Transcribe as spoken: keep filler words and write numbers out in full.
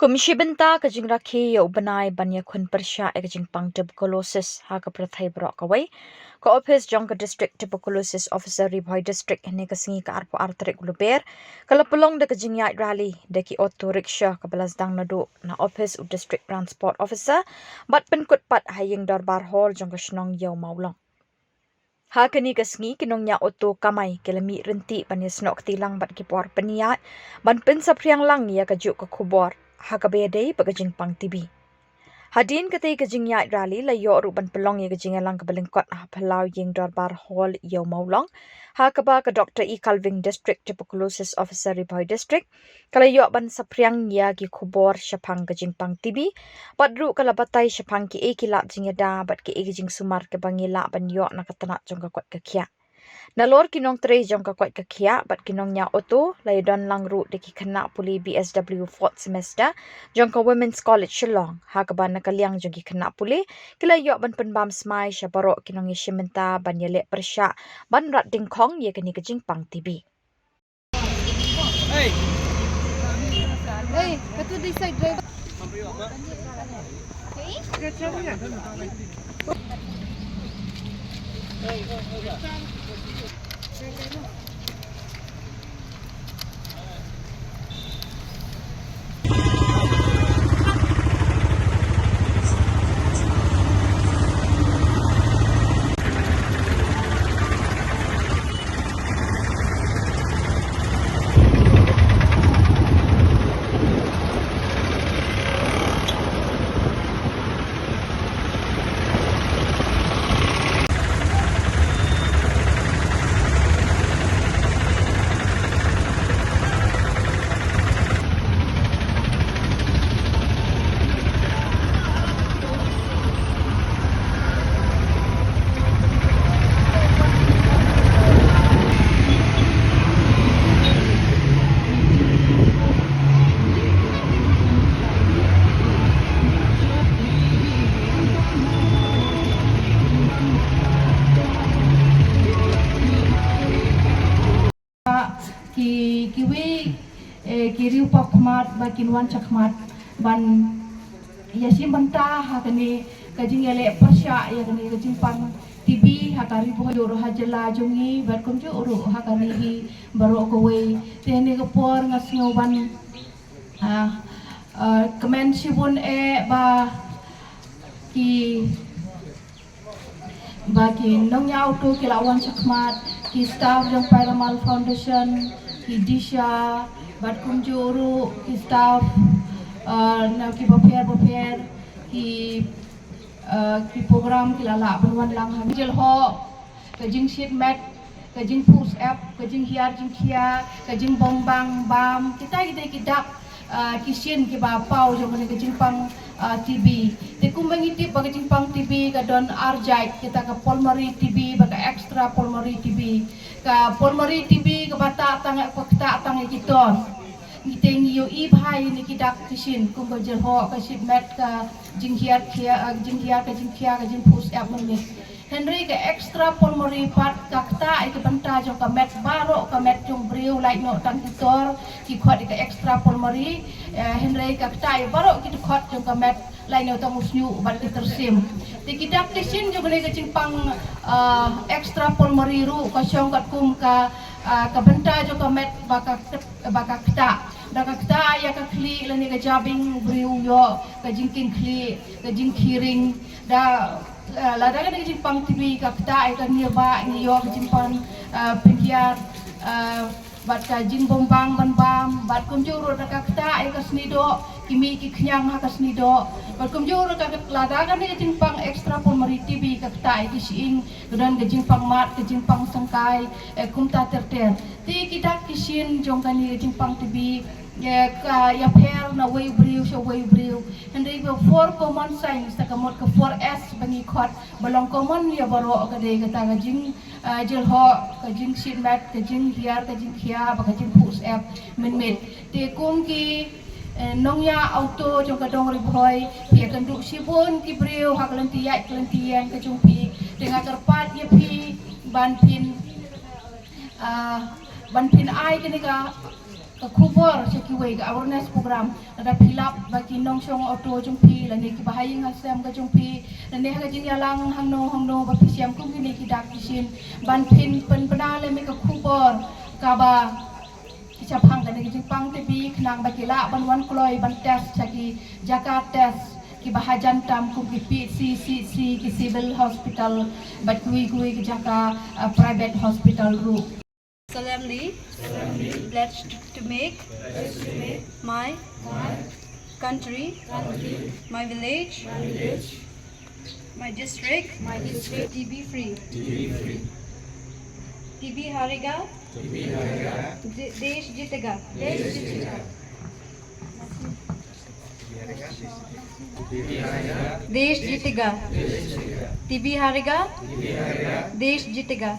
Kum shi bynta ka jingrakhe ïa u bnai ban ïakhun pyrshah ïa ka jingpang tuberculosis ha ka pyrthei baroh kawei, ka ophis jong ka District Tuberculosis Officer Ri Bhoi District hynne ka sngi ka arphew ar tarik u Lber ka la pynlong da ka jingïaid rally da ki auto rickshaw kaba la sdang naduh na ophis u District Transport Officer bad pynkut pat ha ïing dorbar hall jong ka shnong Ïew Mawlong. Ha kane ka sngi ki nongñiah auto kamai ki la mih ryntih ban ïasnoh kti lang bad ki por pynïaid ban pynsaphriang lang ïa kajuh ka khubor ha kaba ïadei bad ka jingpang T B. Hadien katei ka jingïaid rally la ïoh ruh ban pynlong ïa ka jingïalang kaba lyngkot ha phyllaw ïing dorbar hall Ïew Mawlong, ha kaba ka Doctor E Kalving, District Tuberculosis Officer Ri Bhoi District, ka la ïoh ban saphriang ïa ki khubor shaphang ka jingpang T B bad ruh ka la batai shaphang kiei ki lad jingïada bad kiei ki jingsumar kiba ngi lah ban ïoh na ka tnat jong ka koit ka khiah. Nalor ki nongtrei jong ka koit ka khiah bad ki nongñiah auto la ïadon lang ruh da ki khynnah pule B S W fourth semester jong ka Women's College Shillong, ha kaba na ka liang jong ki khynnah pule ki la ïoh ban pynbam smai sha baroh ki nongïashim bynta ban ïaleh pyrshah ban rat dyngkhong ïa kane ka jingpang T B. Hey, katu di side driver. Ki, kiwei, eh, ki riew paw khmat ba kin wan shakhmat ban ïashim bynta ha kane ka jingïaleh pyrshah ïa kane ka jingpang T B ha ka Ri Bhoi, ruh ha jylla jong ngi bad kumjuh ruh ha kane hi baroh kawei. Te hynne ka por nga sngew ban, ah, ah, kmen shibun eh ba ki ba ki nongñiah auto ki la wan shakhmat, ki staff jong Pyramahl Foundation, ki Disha, bad kumjuh ruh ki staff, uh, na ki bapher bapher, ki, uh, ki program ki la lah ban wan lang ha. Jyllhoh, ka jingshit met, ka jingphuh syep, ka jinghiar jingkhia, ka jingbym bang bam, kita kita ki dak, ah, ki shin kiba paw jong kane ka jingpang, ah, T B. Te kumba ngi tip ba ka jingpang T B ka don ar jait, kita ka pulmonary T B bad ka extra pulmonary T B. Ka pulmonary T B kaba ktah tang, kaba ktah tang ïa ki tor. Ngi te ngi ïohi bha ïa kine ki dak ki shin, kum ka jyllhoh, ka shit met, ka jinghiar khia, ah, jinghiar, ka jingkhia, ka jingphuh syep mynmiet. Hynrei ka extra pulmonary pat ka ktah ïa ka bynta jong ka met baroh, ka met jong briew lait noh tang ki tor ki khot ïa ka extra pulmonary, eh, hynrei ka ktah ïa baroh ki dkhot jong ka met lait noh tang u shñiuh bad ki tyrsim. Te ki dak ki shin jong kane ka jingpang, ah, extra pulmonary ruh ka shong katkum ka, ah, ka bynta jong ka met ba ka kt-, ba ka ktah. Da ka ktah ïa ka khlieh lane ka jabieng briew ïoh ka jingkieng khlieh, ka jingkhiring. Da, eh, lada kane ka jingpang T B ka ktah ïa ka ngirbah ngi ïoh ka jingpang, eh, pynhiar, eh, bad ka jingbym bang ban bam, bad kumjuh ruh da ka ktah ïa ka snieh doh, ki mih ki khñiang ha ka snieh doh. Bad kumjuh ruh ka, lada kane ka jingpang extra pulmonary T B ka ktah ïa ki shyieng, ka don ka jingpang mad, ka jingpang syngkai, eh, kumta ter ter. Te ki dak ki shin jong kane ka jingpang T B, eh, ka ïapher na wei u briew sha wei u briew. Hynrei ba four common signs, ta ka mut ka four S ba ngi khot, ba long common ïa baroh ka dei kata ka jing, eh, jyllhoh, ka jingshit met, ka jinghiar, ka jingkhia, bad ka jingphuh syep mynmiet. Te kum ki, eh, nongñiah auto jong ka dong Ri Bhoi, phi ïakynduh shibun ki briew ha ka lynti ïaid ka lynti ïeng ka jong phi. Te nga kyrpad ïa phi ban phin, ah, ban phin ai kane ka ka khubor sha kiwei, ka awareness program, lada phi lap ba ki nongshong auto jong phi, lane ki bahaïing hasem ka jong phi, lane ha ka jingïalang hangno hangno ba phi shem kum kine ki dak ki shin, ban pynbna lem ïa ka khubor kaba shaphang kane ka jingpang T B, khnang ba ki lah ban wan kloi ban test sha ki jaka test kiba hajan tam kum ki P H C, C H C, ki civil hospital bad kiwei kiwei ki jaka, uh, private hospital ruh. Solemnly pledged to make my country, my village, my district, T B free. T B hareगा, दे- देश जीतेगा। देश जीतेगा। T B हारेगा, देश जीतेगा।